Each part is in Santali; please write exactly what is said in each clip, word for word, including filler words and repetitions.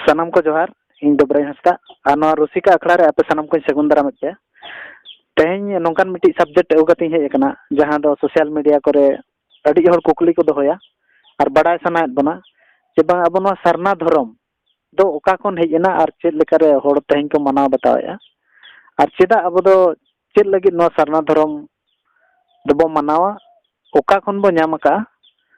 ᱥᱟᱱᱟᱢ ᱠᱚ ᱡᱚᱦᱟᱨ᱾ ᱤᱧ ᱫᱚ ᱵᱨᱟᱭ ᱦᱟᱸᱥᱫᱟ᱾ ᱟᱨ ᱱᱚᱣᱟ ᱨᱩᱥᱤᱠᱟ ᱟᱠᱷᱲᱟ ᱨᱮ ᱟᱯᱮ ᱥᱟᱱᱟᱢ ᱠᱚᱧ ᱥᱟᱹᱜᱩᱱ ᱫᱟᱨᱟᱢᱮᱫ ᱯᱮᱭᱟ᱾ ᱛᱮᱦᱮᱧ ᱱᱚᱝᱠᱟᱱ ᱢᱤᱫᱴᱤᱡ subject ᱟᱹᱜᱩ ᱠᱟᱛᱮᱧ ᱦᱮᱡ ᱟᱠᱟᱱᱟ, ᱡᱟᱦᱟᱸ ᱫᱚ social media ᱠᱚᱨᱮ ᱟᱹᱰᱤ ᱦᱚᱲ ᱠᱩᱠᱞᱤ ᱠᱚ ᱫᱚᱦᱚᱭᱟ ᱟᱨ ᱵᱟᱰᱟᱭ ᱥᱟᱱᱟᱭᱮᱫ ᱵᱚᱱᱟ ᱡᱮ ᱵᱟᱝ ᱟᱵᱚ ᱱᱚᱣᱟ ᱥᱟᱨᱱᱟ ᱫᱷᱚᱨᱚᱢ ᱫᱚ ᱚᱠᱟ ᱠᱷᱚᱱ ᱦᱮᱡ ᱮᱱᱟ ᱟᱨ ᱪᱮᱫ ᱞᱮᱠᱟᱨᱮ ᱦᱚᱲ ᱛᱮᱦᱮᱧ ᱠᱚ ᱢᱟᱱᱟᱣ ᱵᱟᱛᱟᱣᱮᱫᱼᱟ, ᱟᱨ ᱪᱮᱫᱟᱜ ᱟᱵᱚ ᱫᱚ ᱪᱮᱫ ᱞᱟᱹᱜᱤᱫ ᱱᱚᱣᱟ ᱥᱟᱨᱱᱟ ᱫᱷᱚᱨᱚᱢ ᱫᱚᱵᱚ ᱢᱟᱱᱟᱣᱟ, ᱚᱠᱟ ᱠᱷᱚᱱ ᱵᱚ ᱧᱟᱢ ᱟᱠᱟᱫᱼᱟ?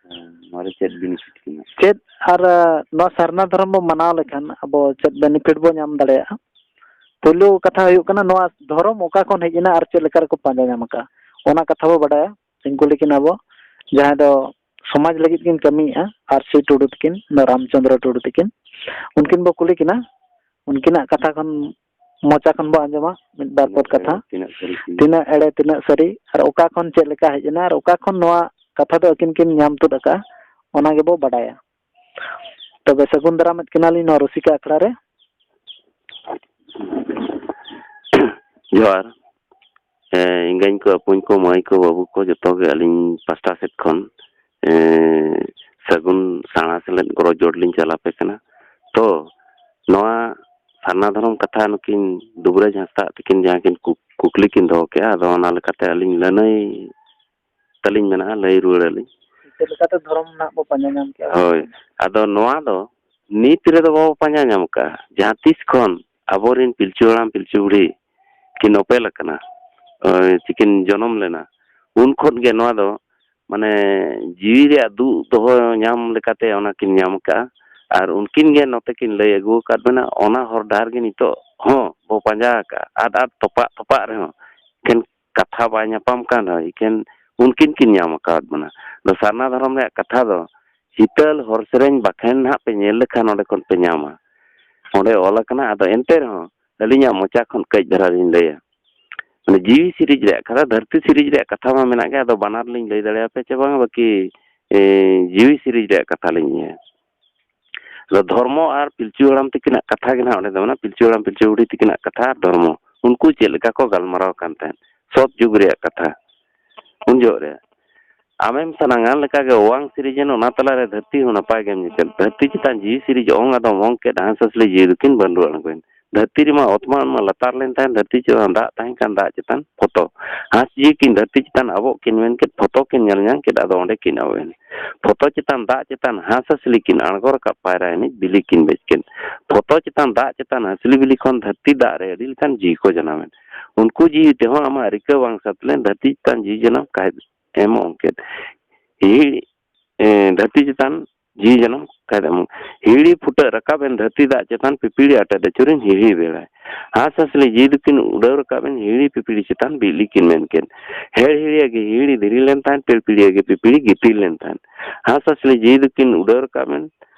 ᱦᱮᱸ, ᱱᱚᱣᱟ ᱨᱮ ᱪᱮᱫ benefit ᱠᱟᱱᱟ? ᱪᱮᱫ ᱟᱨ, ᱟᱸ, ᱱᱚᱣᱟ ᱥᱟᱨᱱᱟ ᱫᱷᱚᱨᱚᱢ ᱵᱚ ᱢᱟᱱᱟᱣ ᱞᱮᱠᱷᱟᱱ ᱟᱵᱚ ᱪᱮᱫ benefit ᱵᱚ ᱧᱟᱢ ᱫᱟᱲᱮᱭᱟᱜᱼᱟ? ᱯᱳᱭᱞᱳ ᱠᱟᱛᱷᱟ ᱦᱩᱭᱩᱜ ᱠᱟᱱᱟ, ᱱᱚᱣᱟ ᱫᱷᱚᱨᱚᱢ ᱚᱠᱟ ᱠᱷᱚᱱ ᱦᱮᱡ ᱮᱱᱟ ᱟᱨ ᱪᱮᱫ ᱞᱮᱠᱟ ᱨᱮᱠᱚ ᱯᱟᱸᱡᱟ ᱧᱟᱢ ᱟᱠᱟᱫᱼᱟ, ᱚᱱᱟ ᱠᱟᱛᱷᱟ ᱵᱚ ᱵᱟᱰᱟᱭᱟ᱾ ᱛᱮᱦᱮᱧ ᱠᱩᱞᱤ ᱠᱤᱱᱟ ᱵᱚ, ᱡᱟᱦᱟᱸᱭ ᱫᱚ ᱥᱚᱢᱟᱡᱽ ᱞᱟᱹᱜᱤᱫ ᱠᱤᱱ ᱠᱟᱹᱢᱤᱭᱮᱫᱼᱟ, ᱟᱨ ᱥᱤ ᱴᱩᱰᱩ ᱛᱟᱹᱠᱤᱱ, ᱨᱟᱢᱪᱚᱸᱫᱽᱨᱚ ᱴᱩᱰᱩ ᱛᱟᱹᱠᱤᱱ, ᱩᱱᱠᱤᱱ ᱵᱚ ᱠᱩᱞᱤ ᱠᱤᱱᱟ᱾ ᱩᱱᱠᱤᱱᱟᱜ ᱠᱟᱛᱷᱟ ᱠᱷᱚᱱ, ᱢᱚᱪᱟ ᱠᱷᱚᱱ ᱵᱚ ᱟᱸᱡᱚᱢᱟ ᱢᱤᱫ ᱵᱟᱨ ᱯᱚᱫ ᱠᱟᱛᱷᱟ᱾ ᱛᱤᱱᱟᱹᱜ ᱥᱟᱹᱨᱤ ᱠᱤᱱ ᱛᱤᱱᱟᱹᱜ ᱮᱲᱮ, ᱛᱤᱱᱟᱹᱜ ᱥᱟᱹᱨᱤ, ᱟᱨ ᱚᱠᱟ ᱠᱷᱚᱱ ᱪᱮᱫ ᱞᱮᱠᱟ ᱦᱮᱡ ᱮᱱᱟ, ᱟᱨ ᱚᱠᱟ ᱠᱷᱚᱱ ᱱᱚᱣᱟ ᱠᱟᱛᱷᱟ ᱫᱚ ᱟᱹᱠᱤᱱ ᱠᱤᱱ ᱧᱟᱢ ᱛᱩᱫ ᱟᱠᱟᱫᱼᱟ, ᱚᱱᱟ ᱜᱮᱵᱚ ᱵᱟᱰᱟᱭᱟ᱾ ᱛᱚᱵᱮ ᱥᱟᱹᱜᱩᱱ ᱫᱟᱨᱟᱢᱮᱫ ᱠᱤᱱᱟᱞᱤᱧ ᱱᱚᱣᱟ ᱨᱩᱥᱤᱠᱟ ᱟᱠᱷᱲᱟ ᱨᱮ᱾ ᱡᱚᱦᱟᱨ᱾ ᱦᱮᱸ, ᱮᱸᱜᱟᱧ ᱠᱚ, ᱟᱹᱯᱩᱧ ᱠᱚ, ᱢᱟᱹᱭ ᱠᱚ, ᱵᱟᱹᱵᱩ ᱠᱚ, ᱡᱚᱛᱚ ᱜᱮ ᱟᱹᱞᱤᱧ ᱯᱟᱥᱴᱟ ᱥᱮᱫ ᱠᱷᱚᱱ, ᱮᱸ, ᱥᱟᱹᱜᱩᱱ ᱥᱟᱨᱱᱟ ᱥᱮᱞᱮᱫ ᱜᱚᱨᱚᱡᱽ ᱡᱚᱦᱟᱨ ᱞᱤᱧ ᱪᱟᱞ ᱟᱯᱮ ᱠᱟᱱᱟ᱾ ᱛᱚ, ᱱᱚᱣᱟ ᱥᱟᱨᱱᱟ ᱫᱷᱚᱨᱚᱢ ᱠᱟᱛᱷᱟ ᱱᱩᱠᱤᱱ ᱫᱩᱵᱨᱟᱡᱽ ᱦᱟᱸᱥᱫᱟ ᱛᱟᱹᱠᱤᱱ ᱡᱟᱦᱟᱸ ᱠᱤᱱ ᱠᱩ-, ᱠᱩᱠᱞᱤ ᱠᱤᱱ ᱫᱚᱦᱚ ᱠᱮᱜᱼᱟ, ᱟᱫᱚ ᱚᱱᱟ ᱞᱮᱠᱟᱛᱮ ᱟᱹᱞᱤᱧ ᱞᱟᱹᱱᱟᱹᱭ ᱛᱟᱹᱞᱤᱧ ᱢᱮᱱᱟᱜᱼᱟ, ᱞᱟᱹᱭ ᱨᱩᱣᱟᱹᱲ ᱟᱹᱞᱤᱧ᱾ ᱪᱮᱫ ᱞᱮᱠᱟᱛᱮ ᱫᱷᱚᱨᱚᱢ ᱱᱟᱜ ᱵᱚ ᱯᱟᱸᱡᱟ ᱧᱟᱢ ᱠᱮᱜᱼᱟ? ᱦᱳᱭ, ᱟᱫᱚ ᱱᱚᱣᱟ ᱫᱚ ᱱᱤᱛ ᱨᱮᱫᱚ ᱵᱟᱵᱚ ᱯᱟᱸᱡᱟ ᱧᱟᱢ ᱠᱟᱜᱼᱟ᱾ ᱡᱟᱦᱟᱸ ᱛᱤᱥ ᱠᱷᱚᱱ ᱟᱵᱚᱨᱮᱱ ᱯᱤᱞᱪᱩ ᱦᱟᱲᱟᱢ ᱯᱤᱞᱪᱩ ᱵᱩᱲᱦᱤ ᱠᱤᱱ ᱚᱯᱮᱞ ᱟᱠᱟᱱᱟ, ᱳᱭ, ᱪᱤᱠᱤᱱ ᱡᱚᱱᱚᱢ ᱞᱮᱱᱟ, ᱩᱱ ᱠᱷᱚᱱ ᱜᱮ ᱱᱚᱣᱟ ᱫᱚ, ᱢᱟᱱᱮ, ᱡᱤᱣᱤ ᱨᱮᱭᱟᱜ ᱫᱩᱜ ᱫᱚᱦᱚ ᱧᱟᱢ ᱞᱮᱠᱟᱛᱮ ᱚᱱᱟ ᱠᱤᱱ ᱧᱟᱢ ᱠᱟᱜᱼᱟ᱾ ᱟᱨ ᱩᱱᱠᱤᱱ ᱜᱮ ᱱᱚᱛᱮ ᱠᱤᱱ ᱞᱟᱹᱭ ᱟᱹᱜᱩ ᱟᱠᱟᱫ ᱵᱚᱱᱟ, ᱚᱱᱟ ᱦᱚᱨ ᱰᱟᱦᱟᱨ ᱜᱮ ᱱᱤᱛᱚᱜ ᱦᱚᱸ ᱵᱚ ᱯᱟᱸᱡᱟ ᱟᱠᱟᱜᱼᱟ᱾ ᱟᱫ ᱟᱫ ᱛᱚᱯᱟᱜ ᱛᱚᱯᱟᱜ ᱨᱮᱦᱚᱸ ᱮᱠᱷᱮᱱ ᱠᱟᱛᱷᱟ ᱵᱟᱭ ᱧᱟᱯᱟᱢ ᱠᱟᱱ ᱨᱮᱦᱚᱸ ᱮᱠᱷᱮᱱ ᱩᱱᱠᱤᱱ ᱠᱤᱱ ᱧᱟᱢ ᱟᱠᱟᱣᱟᱫ ᱵᱚᱱᱟ᱾ ᱟᱫᱚ ᱥᱟᱨᱱᱟ ᱫᱷᱚᱨᱚᱢ ᱨᱮᱭᱟᱜ ᱠᱟᱛᱷᱟ ᱫᱚ ᱦᱤᱛᱟᱹᱞ ᱦᱚᱨ ᱥᱮᱨᱮᱧ ᱵᱟᱠᱷᱮᱬ ᱱᱟᱦᱟᱜ ᱯᱮ ᱧᱮᱞ ᱞᱮᱠᱷᱟᱱ ᱚᱸᱰᱮ ᱠᱷᱚᱱ ᱯᱮ ᱧᱟᱢᱟ᱾ ᱚᱸᱰᱮ ᱚᱞ ᱟᱠᱟᱱᱟ, ᱟᱫᱚ ᱮᱱᱛᱮ ᱨᱮᱦᱚᱸ ᱟᱹᱞᱤᱧᱟᱜ ᱢᱚᱪᱟ ᱠᱷᱚᱱ ᱠᱟᱹᱡ ᱫᱷᱟᱨᱟ ᱞᱤᱧ ᱞᱟᱹᱭᱟ᱾ ᱢᱟᱱᱮ ᱡᱤᱣᱤ ᱥᱤᱨᱤᱡᱽ ᱨᱮᱭᱟᱜ ᱠᱟᱛᱷᱟ, ᱫᱷᱟᱹᱨᱛᱤ ᱥᱤᱨᱤᱡᱽ ᱨᱮᱭᱟᱜ ᱠᱟᱛᱷᱟ ᱢᱟ ᱢᱮᱱᱟᱜ ᱜᱮ, ᱟᱫᱚ ᱵᱟᱱᱟᱨ ᱞᱤᱧ ᱞᱟᱹᱭ ᱫᱟᱲᱮᱭᱟᱯᱮ ᱪᱮ ᱵᱟᱝ, ᱵᱟᱹᱠᱤ, ᱮ, ᱡᱤᱣᱤ ᱥᱤᱨᱤᱡᱽ ᱨᱮᱭᱟᱜ ᱠᱟᱛᱷᱟ ᱞᱤᱧ ᱤᱭᱟᱹ᱾ ᱟᱫᱚ ᱫᱷᱚᱨᱢᱚ ᱟᱨ ᱯᱤᱞᱪᱩ ᱦᱟᱲᱟᱢ ᱛᱟᱹᱠᱤᱱᱟᱜ ᱠᱟᱛᱷᱟ ᱜᱮ ᱱᱟᱦᱟᱜ ᱚᱸᱰᱮ ᱫᱚ ᱢᱮᱱᱟᱜᱼᱟ, ᱯᱤᱞᱪᱩ ᱦᱟᱲᱟᱢ ᱯᱤᱞᱪᱩ ᱵᱩᱲᱦᱤ ᱛᱟᱹᱠᱤᱱᱟᱜ ᱠᱟᱛᱷᱟ ᱟᱨ ᱫᱷᱚᱨᱢᱚ, ᱩᱱᱠᱩ ᱪᱮᱫ ᱞᱮᱠᱟ ᱠᱚ ᱜᱟᱞᱢᱟᱨᱟᱣ ᱠᱟᱱ ᱛᱟᱦᱮᱸᱫ ᱥᱚᱛ ᱡᱩᱜᱽ ᱨᱮᱭᱟᱜ ᱠᱟᱛᱷᱟ ᱩᱱ ᱡᱚᱦᱚᱜ ᱨᱮ᱾ ᱟᱢᱮᱢ ᱥᱟᱱᱟᱝᱟ ᱞᱮᱠᱟᱜᱮ ᱚᱣᱟᱝ ᱥᱤᱨᱤᱡᱮᱱ, ᱚᱱᱟ ᱛᱟᱞᱟᱨᱮ ᱫᱷᱟᱹᱨᱛᱤ ᱦᱚᱸ ᱱᱟᱯᱟᱭ ᱜᱮᱢ ᱧᱮᱞ ᱠᱮᱫ᱾ ᱫᱷᱟᱹᱨᱛᱤ ᱪᱮᱛᱟᱱ ᱡᱤᱣᱤ ᱥᱤᱨᱤᱡ ᱚᱝ ᱟᱫᱚᱢ ᱚᱝ ᱠᱮᱫ, ᱦᱟᱸᱥ ᱦᱟᱸᱥᱞᱤ ᱡᱤᱣᱤ ᱫᱚᱠᱤᱱ ᱵᱟᱹᱱᱰᱨᱩ ᱟᱬᱜᱚᱭᱮᱱ᱾ ᱫᱷᱟᱹᱨᱛᱤ ᱨᱮᱢᱟ ᱚᱛ ᱢᱟ ᱚᱱᱟ ᱞᱟᱛᱟᱨ ᱞᱮᱱ ᱛᱟᱦᱮᱸᱱ, ᱫᱷᱟᱹᱨᱛᱤ ᱪᱮᱛᱟᱱ ᱫᱟᱜ ᱛᱟᱦᱮᱸ ᱠᱟᱱ, ᱫᱟᱜ ᱪᱮᱛᱟᱱ ᱯᱷᱚᱛᱚ᱾ ᱦᱟᱸᱥ ᱡᱤᱣᱤ ᱠᱤᱱ ᱫᱷᱟᱹᱨᱛᱤ ᱪᱮᱛᱟᱱ ᱟᱵᱚᱜ ᱠᱤᱱ ᱢᱮᱱ ᱠᱮᱫ, ᱯᱷᱚᱛᱚ ᱠᱤᱱ ᱧᱮᱞ ᱧᱟᱢ ᱠᱮᱫ, ᱟᱫᱚ ᱚᱸᱰᱮ ᱠᱤᱱ ᱟᱵᱚᱜ ᱮᱱ᱾ ᱯᱷᱚᱛᱚ ᱪᱮᱛᱟᱱ ᱫᱟᱜ ᱪᱮᱛᱟᱱ ᱦᱟᱸᱥ ᱦᱟᱸᱥᱞᱤ ᱠᱤᱱ ᱟᱬᱜᱚ ᱨᱟᱠᱟᱵ ᱯᱟᱭᱨᱟ ᱮᱱᱮᱡ ᱵᱤᱞᱤ ᱠᱤᱱ ᱵᱮᱡ ᱠᱮᱫ᱾ ᱯᱷᱚᱛᱚ ᱪᱮᱛᱟᱱ ᱫᱟᱜ ᱪᱮᱛᱟᱱ ᱦᱟᱸᱥᱞᱤ ᱵᱤᱞᱤ ᱠᱷᱚᱱ ᱫᱷᱟᱹᱨᱛᱤ ᱫᱟᱜ ᱨᱮ ᱟᱹᱰᱤ ᱞᱮᱠᱟᱱ ᱡᱤᱣᱤ ᱠᱚ ᱡᱟᱱᱟᱢ ᱮᱱ᱾ ᱩᱱᱠᱩ ᱡᱤᱣᱤ ᱛᱮᱦᱚᱸ ᱟᱢᱟᱜ ᱨᱤᱠᱟᱹ ᱵᱟᱝ ᱥᱟᱹᱛ ᱞᱮᱱ, ᱫᱷᱟᱹᱨᱛᱤ ᱪᱮᱛᱟᱱ ᱡᱤᱣᱤ ᱡᱟᱱᱟᱢ ᱠᱟᱭ ᱮᱢ ᱚᱝ ᱠᱮᱫ᱾ ᱦᱤᱦᱤᱲᱤ, ᱮ, ᱫᱷᱟᱹᱨᱛᱤ ᱪᱮᱛᱟᱱ ᱡᱤᱣᱤ ᱡᱟᱱᱟᱢ ᱠᱟᱭ ᱮᱢ ᱚᱝ᱾ ᱦᱤᱦᱤᱲᱤ ᱯᱷᱩᱴᱟᱹᱜ ᱨᱟᱠᱟᱵ ᱮᱱ ᱫᱷᱟᱹᱨᱛᱤ ᱫᱟᱜ ᱪᱮᱛᱟᱱ ᱯᱤᱯᱤᱲᱤ ᱟᱴᱮᱫ ᱟᱹᱪᱩᱨᱮᱱ ᱦᱤᱦᱤᱲᱤ ᱵᱮᱲᱟᱭ᱾ ᱦᱟᱸᱥ ᱦᱟᱸᱥᱞᱤ ᱡᱤᱣᱤ ᱫᱚᱠᱤᱱ ᱩᱰᱟᱹᱣ ᱨᱟᱠᱟᱵ ᱮᱱ ᱦᱤᱦᱤᱲᱤ ᱯᱤᱯᱤᱲᱤ ᱪᱮᱛᱟᱱ ᱵᱤᱞᱤ ᱠᱤᱱ ᱢᱮᱱ ᱠᱮᱫ᱾ ᱦᱮᱲ ᱦᱤᱲᱤᱭᱟᱹ ᱜᱮ ᱦᱤᱦᱤᱲᱤ ᱫᱷᱤᱨᱤ ᱞᱮᱱ ᱛᱟᱦᱮᱸᱱ, ᱯᱤᱲᱯᱤᱲᱤᱭᱟᱹ ᱜᱮ ᱯᱤᱯᱤᱲᱤ ᱜᱤᱛᱤᱞ ᱞᱮᱱ ᱛᱟᱦᱮᱸᱱ᱾ ᱦᱟᱸᱥ ᱦᱟᱸᱥᱞᱤ ᱡᱤᱣᱤ ᱫᱚᱠᱤᱱ ᱩᱰᱟᱹᱣ ᱨᱟᱠᱟᱵ ᱮᱱ,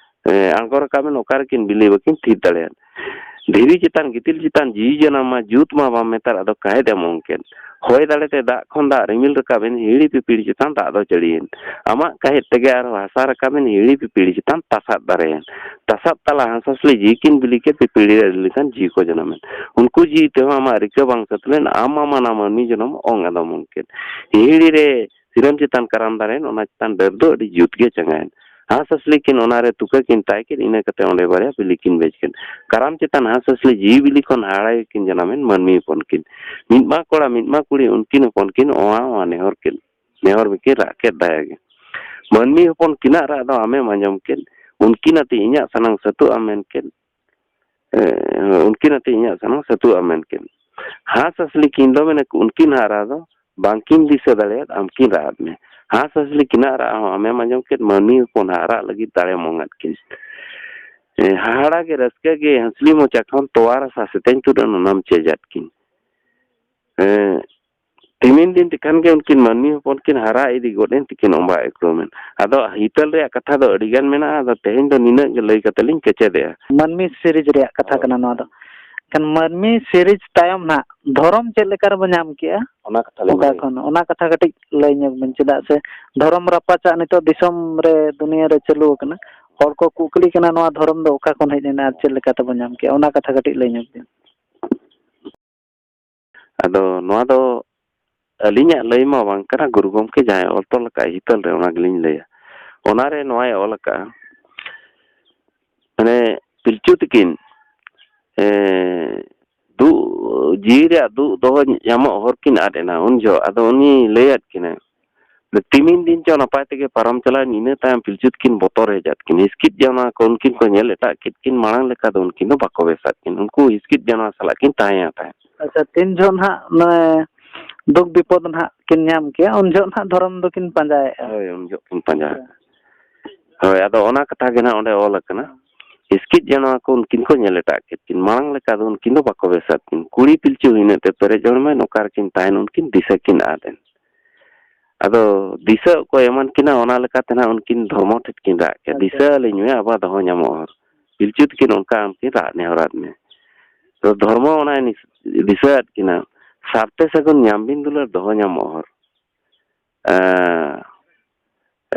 ᱮ, ᱟᱬᱜᱚ ᱨᱟᱠᱟᱵ ᱮᱱ, ᱚᱠᱟ ᱨᱮᱠᱤᱱ ᱵᱤᱞᱤ ᱵᱟᱹᱠᱤᱱ ᱛᱷᱤᱨ ᱫᱟᱲᱮᱭᱟᱫ᱾ ᱫᱷᱤᱨᱤ ᱪᱮᱛᱟᱱ ᱜᱤᱛᱤᱞ ᱪᱮᱛᱟᱱ ᱡᱤᱣᱤ ᱡᱟᱱᱟᱢ ᱢᱟ ᱡᱩᱛ ᱢᱟ ᱵᱟᱢ ᱢᱮᱛᱟᱨ, ᱟᱫᱚ ᱠᱟᱭᱮᱫ ᱮᱢ ᱚᱝ ᱠᱮᱫ᱾ ᱦᱚᱭ ᱫᱟᱲᱮᱛᱮ ᱫᱟᱜ ᱠᱷᱚᱱ ᱫᱟᱜ ᱨᱤᱢᱤᱞ ᱨᱟᱠᱟᱵ ᱮᱱ, ᱦᱤᱦᱤᱲᱤ ᱯᱤᱯᱤᱲᱤ ᱪᱮᱛᱟᱱ ᱫᱟᱜ ᱫᱚ ᱡᱟᱹᱲᱤᱭᱮᱱ᱾ ᱟᱢᱟᱜ ᱠᱟᱭᱮᱫ ᱛᱮᱜᱮ ᱟᱨᱦᱚᱸ ᱦᱟᱥᱟ ᱨᱟᱠᱟᱵ ᱮᱱ, ᱦᱤᱦᱤᱲᱤ ᱯᱤᱯᱤᱲᱤ ᱪᱮᱛᱟᱱ ᱛᱟᱥᱟᱫ ᱫᱟᱨᱮᱭᱮᱱ᱾ ᱛᱟᱥᱟᱫ ᱛᱟᱞᱟ ᱦᱟᱸᱥ ᱦᱟᱸᱥᱞᱤ ᱡᱤᱣᱤ ᱠᱤᱱ ᱵᱤᱞᱤ ᱠᱮᱫ, ᱯᱤᱯᱤᱲᱤ ᱨᱮ ᱟᱹᱰᱤ ᱞᱮᱠᱟᱱ ᱡᱤᱣᱤ ᱠᱚ ᱡᱟᱱᱟᱢ ᱮᱱ᱾ ᱩᱱᱠᱩ ᱡᱤᱣᱤ ᱛᱮᱦᱚᱸ ᱟᱢᱟᱜ ᱨᱤᱠᱟᱹ ᱵᱟᱝ ᱥᱟᱹᱛ ᱞᱮᱱ, ᱟᱢ ᱢᱟ ᱢᱟᱱᱟ ᱢᱟᱹᱱᱢᱤ ᱡᱚᱱᱚᱢ ᱚᱝ ᱟᱫᱚᱢ ᱚᱝ ᱠᱮᱫ᱾ ᱦᱤᱦᱤᱲᱤ ᱨᱮ ᱥᱤᱨᱟᱹᱢ ᱪᱮᱛᱟᱱ ᱠᱟᱨᱟᱢ ᱫᱟᱨᱮᱭᱮᱱ, ᱚᱱᱟ ᱪᱮᱛᱟᱱ ᱰᱟᱹᱨ ᱫᱚ ᱟᱹᱰᱤ ᱡᱩᱛ ᱜᱮ ᱪᱟᱸᱜᱟᱭᱮᱱ᱾ ᱦᱟᱸᱥ ᱦᱟᱸᱥᱞᱤ ᱠᱤᱱ ᱚᱱᱟᱨᱮ ᱛᱩᱠᱟᱹ ᱠᱤᱱ ᱛᱟᱭ ᱠᱮᱫ, ᱤᱱᱟᱹ ᱠᱟᱛᱮ ᱚᱸᱰᱮ ᱵᱟᱨᱭᱟ ᱵᱤᱞᱤ ᱠᱤᱱ ᱵᱮᱡ ᱠᱮᱫ᱾ ᱠᱟᱨᱟᱢ ᱪᱮᱛᱟᱱ ᱦᱟᱸᱥ ᱦᱟᱸᱥᱞᱤ ᱡᱤᱣᱤ ᱵᱤᱞᱤ ᱠᱷᱚᱱ ᱦᱟᱦᱟᱲᱟ ᱜᱮᱠᱤᱱ ᱡᱟᱱᱟᱢᱮᱱ ᱢᱟᱹᱱᱢᱤ ᱦᱚᱯᱚᱱ ᱠᱤᱱ᱾ ᱢᱤᱫ ᱢᱟ ᱠᱚᱲᱟ, ᱢᱤᱫ ᱢᱟ ᱠᱩᱲᱤ, ᱩᱱᱠᱤᱱ ᱦᱚᱯᱚᱱ ᱠᱤᱱ ᱚᱣᱟ ᱚᱣᱟ ᱱᱮᱦᱚᱨ ᱠᱮᱫ, ᱱᱮᱦᱚᱨ ᱵᱤᱠᱤᱱ ᱨᱟᱜ ᱠᱮᱫ ᱫᱟᱭᱟ ᱜᱮ᱾ ᱢᱟᱹᱱᱢᱤ ᱦᱚᱯᱚᱱ ᱠᱤᱱᱟᱜ ᱨᱟᱜ ᱫᱚ ᱟᱢᱮᱢ ᱟᱸᱡᱚᱢ ᱠᱮᱫ, ᱩᱱᱠᱤᱱ ᱟᱛᱮ ᱤᱧᱟᱜ ᱥᱟᱱᱟᱢ ᱥᱟᱹᱛᱩᱜᱼᱟ ᱢᱮᱱ ᱠᱮᱫ᱾ ᱮ, ᱩᱱᱠᱤᱱ ᱟᱛᱮ ᱤᱧᱟᱜ ᱥᱟᱱᱟᱢ ᱥᱟᱹᱛᱩᱜᱼᱟ ᱢᱮᱱ ᱠᱮᱫ᱾ ᱦᱟᱸᱥ ᱦᱟᱸᱥᱞᱤ ᱠᱤᱱ ᱫᱚ ᱢᱮᱱᱟ ᱩᱱᱠᱤᱱ ᱦᱟᱜ ᱨᱟᱜ ᱫᱚ ᱵᱟᱝᱠᱤᱱ ᱫᱤᱥᱟᱹ ᱫᱟᱲᱮᱭᱟᱫ, ᱟᱢ ᱠᱤᱱ ᱨᱟᱜ ᱟᱫ ᱢᱮ᱾ ᱦᱟᱸᱥ ᱦᱟᱸᱥᱞᱤ ᱠᱤᱱᱟᱜ ᱨᱟᱜ ᱦᱚᱸ ᱟᱢᱮᱢ ᱟᱸᱡᱚᱢ ᱠᱮᱫ, ᱢᱟᱹᱱᱢᱤ ᱦᱚᱯᱚᱱ ᱦᱟᱜ ᱨᱟᱜ ᱞᱟᱹᱜᱤᱫ ᱫᱟᱲᱮᱢ ᱚᱝ ᱟᱫ ᱠᱤᱱ᱾ ᱮ, ᱦᱟᱦᱟᱲᱟ ᱜᱮ ᱨᱟᱹᱥᱠᱟᱹ ᱜᱮ ᱦᱟᱸᱥᱞᱤ ᱢᱚᱪᱟ ᱠᱷᱚᱱ ᱛᱚᱣᱟ ᱨᱟᱥᱟ ᱥᱮᱛᱮᱧ ᱛᱩᱫ ᱮᱱ, ᱚᱱᱟᱢ ᱪᱮᱡ ᱟᱫ ᱠᱤᱱ᱾ ᱮ, ᱛᱤᱢᱤᱱ ᱫᱤᱱ ᱛᱮᱠᱷᱟᱱ ᱜᱮ ᱩᱱᱠᱤᱱ ᱢᱟᱹᱱᱢᱤ ᱦᱚᱯᱚᱱ ᱠᱤᱱ ᱦᱟᱨᱟ ᱤᱫᱤ ᱜᱚᱫ ᱮᱱ ᱛᱤᱠᱤᱱ ᱚᱸᱵᱟ ᱮᱠᱨᱚᱢ ᱮᱱ᱾ ᱟᱫᱚ ᱦᱤᱛᱟᱹᱞ ᱨᱮᱭᱟᱜ ᱠᱟᱛᱷᱟ ᱫᱚ ᱟᱹᱰᱤ ᱜᱟᱱ ᱢᱮᱱᱟᱜᱼᱟ, ᱟᱫᱚ ᱛᱮᱦᱮᱧ ᱫᱚ ᱱᱤᱱᱟᱹᱜ ᱜᱮ ᱞᱟᱹᱭ ᱠᱟᱛᱮ ᱞᱤᱧ ᱠᱮᱪᱮᱫᱮᱜᱼᱟ᱾ ᱢᱟᱹᱱᱢᱤ ᱥᱤᱨᱤᱡᱽ ᱨᱮᱭᱟᱜ ᱠᱟᱛᱷᱟ ᱦᱳᱭ᱾ ᱠᱟᱱᱟ ᱱᱚᱣᱟ ᱫᱚ᱾ ᱮᱱᱠᱷᱟᱱ ᱢᱟᱹᱱᱢᱤ ᱥᱤᱨᱤᱡᱽ ᱛᱟᱭᱚᱢ ᱱᱟᱦᱟᱜ ᱫᱷᱚᱨᱚᱢ ᱪᱮᱫ ᱞᱮᱠᱟ ᱨᱮᱵᱚ ᱧᱟᱢ ᱠᱮᱜᱼᱟ? ᱚᱱᱟ ᱠᱟᱛᱷᱟ ᱞᱤᱧ ᱚᱠᱟ ᱞᱟᱹᱭ᱾ ᱠᱷᱚᱱ? ᱚᱱᱟ ᱠᱟᱛᱷᱟ ᱠᱟᱹᱴᱤᱡ ᱞᱟᱹᱭ ᱧᱚᱜ ᱵᱤᱱ, ᱪᱮᱫᱟᱜ ᱥᱮ ᱫᱷᱚᱨᱚᱢ ᱨᱟᱯᱟᱪᱟᱜ ᱱᱤᱛᱚᱜ ᱫᱤᱥᱚᱢ ᱨᱮ, ᱫᱩᱱᱤᱭᱟᱹ ᱨᱮ ᱪᱟᱹᱞᱩ ᱟᱠᱟᱱᱟ᱾ ᱦᱚᱲ ᱠᱚ ᱠᱩᱠᱞᱤ ᱠᱟᱱᱟ, ᱱᱚᱣᱟ ᱫᱷᱚᱨᱚᱢ ᱫᱚ ᱚᱠᱟ ᱠᱷᱚᱱ ᱦᱮᱡ ᱮᱱᱟ ᱟᱨ ᱪᱮᱫ ᱞᱮᱠᱟ ᱛᱮᱵᱚ ᱧᱟᱢ ᱠᱮᱜᱼᱟ? ᱚᱱᱟ ᱠᱟᱛᱷᱟ ᱠᱟᱹᱴᱤᱡ ᱞᱟᱹᱭ ᱧᱚᱜ ᱵᱤᱱ᱾ ᱟᱫᱚ ᱱᱚᱣᱟ ᱫᱚ ᱟᱹᱞᱤᱧᱟᱜ ᱞᱟᱹᱭ ᱢᱟ ᱵᱟᱝ ᱠᱟᱱᱟ, ᱜᱩᱨᱩ ᱜᱚᱢᱠᱮ ᱡᱟᱦᱟᱸᱭ ᱚᱞ ᱛᱚᱞ ᱟᱠᱟᱫ ᱦᱤᱛᱟᱹᱞ ᱨᱮ, ᱚᱱᱟ ᱜᱮᱞᱤᱧ ᱞᱟᱹᱭᱟ᱾ ᱚᱱᱟᱨᱮ ᱱᱚᱣᱟᱭ ᱚᱞ ᱟᱠᱟᱫᱼᱟ, ᱢᱟᱱᱮ ᱯᱤᱞᱪᱩ ᱛᱤᱠᱤᱱ, ᱮ, ᱫᱩᱜ, ᱡᱤᱣᱤ ᱨᱮᱭᱟᱜ ᱫᱩᱜ ᱫᱚᱦᱚ ᱧᱟᱢᱚᱜ ᱦᱚᱨ ᱠᱤᱱ ᱟᱫ ᱮᱱᱟ ᱩᱱ ᱡᱚᱦᱚᱜ᱾ ᱟᱫᱚ ᱩᱱᱤ ᱞᱟᱹᱭᱟᱫ ᱠᱤᱱᱟᱹ, ᱛᱤᱢᱤᱱ ᱫᱤᱱ ᱪᱚ ᱱᱟᱯᱟᱭ ᱛᱮᱜᱮ ᱯᱟᱨᱚᱢ ᱪᱟᱞᱟᱣᱮᱱ, ᱤᱱᱟᱹ ᱛᱟᱭᱚᱢ ᱯᱤᱞᱪᱩ ᱛᱤᱠᱤᱱ ᱵᱚᱛᱚᱨ ᱦᱮᱡ ᱟᱫ ᱠᱤᱱ᱾ ᱦᱤᱥᱠᱤᱫ ᱡᱟᱱᱣᱟ ᱠᱚ ᱩᱱᱠᱤᱱ ᱠᱚ ᱧᱮᱞ ᱮᱴᱟᱜ ᱠᱮᱫ ᱠᱤᱱ, ᱢᱟᱲᱟᱝ ᱞᱮᱠᱟ ᱫᱚ ᱩᱱᱠᱤᱱ ᱫᱚ ᱵᱟᱠᱚ ᱵᱮᱥ ᱟᱫ ᱠᱤᱱ᱾ ᱩᱱᱠᱩ ᱦᱤᱥᱠᱤᱫ ᱡᱟᱱᱣᱟ ᱥᱟᱞᱟᱜ ᱠᱤᱱ ᱛᱟᱦᱮᱸᱭᱟ ᱛᱟᱦᱮᱸᱫ᱾ ᱟᱪᱪᱷᱟ, ᱛᱤᱱ ᱡᱚᱦᱚᱜ ᱱᱟᱦᱟᱜ ᱢᱟᱱᱮ ᱫᱩᱠ ᱵᱤᱯᱚᱫ ᱱᱟᱦᱟᱜ ᱠᱤᱱ ᱧᱟᱢ ᱠᱮᱜᱼᱟ, ᱩᱱ ᱡᱚᱦᱚᱜ ᱱᱟᱦᱟᱜ ᱫᱷᱚᱨᱚᱢ ᱫᱚᱠᱤᱱ ᱯᱟᱸᱡᱟᱭᱮᱫᱼᱟ᱾ ᱦᱳᱭ, ᱩᱱ ᱡᱚᱦᱚᱜ ᱠᱤᱱ ᱯᱟᱸᱡᱟᱭᱮᱫᱼᱟ᱾ ᱦᱳᱭ, ᱟᱫᱚ ᱚᱱᱟ ᱠᱟᱛᱷᱟ ᱜᱮ ᱱᱟᱦᱟᱜ ᱚᱸᱰᱮ ᱚᱞ ᱟᱠᱟᱱᱟ᱾ ᱦᱤᱥᱠᱤᱫ ᱡᱟᱱᱣᱟ ᱠᱚ ᱩᱱᱠᱤᱱ ᱠᱚ ᱧᱮᱞ ᱮᱴᱟᱜ ᱠᱮᱫ ᱠᱤᱱ, ᱢᱟᱲᱟᱝ ᱞᱮᱠᱟ ᱫᱚ ᱩᱱᱠᱤᱱ ᱫᱚ ᱵᱟᱠᱚ ᱵᱮᱥ ᱟᱫ ᱠᱤᱱ᱾ ᱠᱩᱲᱤ ᱯᱤᱞᱪᱩ ᱦᱤᱱᱟᱹᱜ ᱛᱮ ᱯᱮᱨᱮᱡ ᱦᱚᱲᱢᱚᱭᱮᱱ, ᱚᱠᱟ ᱨᱮᱠᱤᱱ ᱛᱟᱦᱮᱱ, ᱩᱱᱠᱤᱱ ᱫᱤᱥᱟᱹ ᱠᱤᱱ ᱟᱫ ᱮᱱ᱾ ᱟᱫᱚ ᱫᱤᱥᱟᱹ ᱚᱠᱚᱭ ᱮᱢᱟᱱ ᱠᱤᱱᱟ, ᱚᱱᱟ ᱞᱮᱠᱟᱛᱮ ᱱᱟᱦᱟᱜ ᱩᱱᱠᱤᱱ ᱫᱷᱚᱨᱢᱚ ᱴᱷᱮᱱ ᱠᱤᱱ ᱨᱟᱜ ᱠᱮᱫ, ᱟᱪᱪᱷᱟ᱾ ᱫᱤᱥᱟᱹ ᱟᱹᱞᱤᱧ ᱢᱮ, ᱟᱵᱚᱣᱟᱜ ᱫᱚᱦᱚ ᱧᱟᱢᱚᱜ ᱦᱚᱨ᱾ ᱯᱤᱞᱪᱩ ᱛᱤᱠᱤᱱ ᱚᱱᱠᱟ ᱟᱢ ᱠᱤᱱ ᱨᱟᱜ ᱱᱮᱦᱚᱨᱟᱫ ᱢᱮ᱾ ᱛᱚ ᱫᱷᱚᱨᱢᱚ ᱚᱱᱟᱭ ᱱᱤᱥ-, ᱫᱤᱥᱟᱹᱣᱟᱫ ᱠᱤᱱᱟ, ᱥᱟᱨᱛᱮ ᱥᱟᱹᱜᱩᱱ ᱧᱟᱢ ᱵᱤᱱ ᱫᱩᱞᱟᱹᱲ, ᱫᱚᱦᱚ ᱧᱟᱢᱚᱜ ᱦᱚᱨ᱾ ᱮᱸ,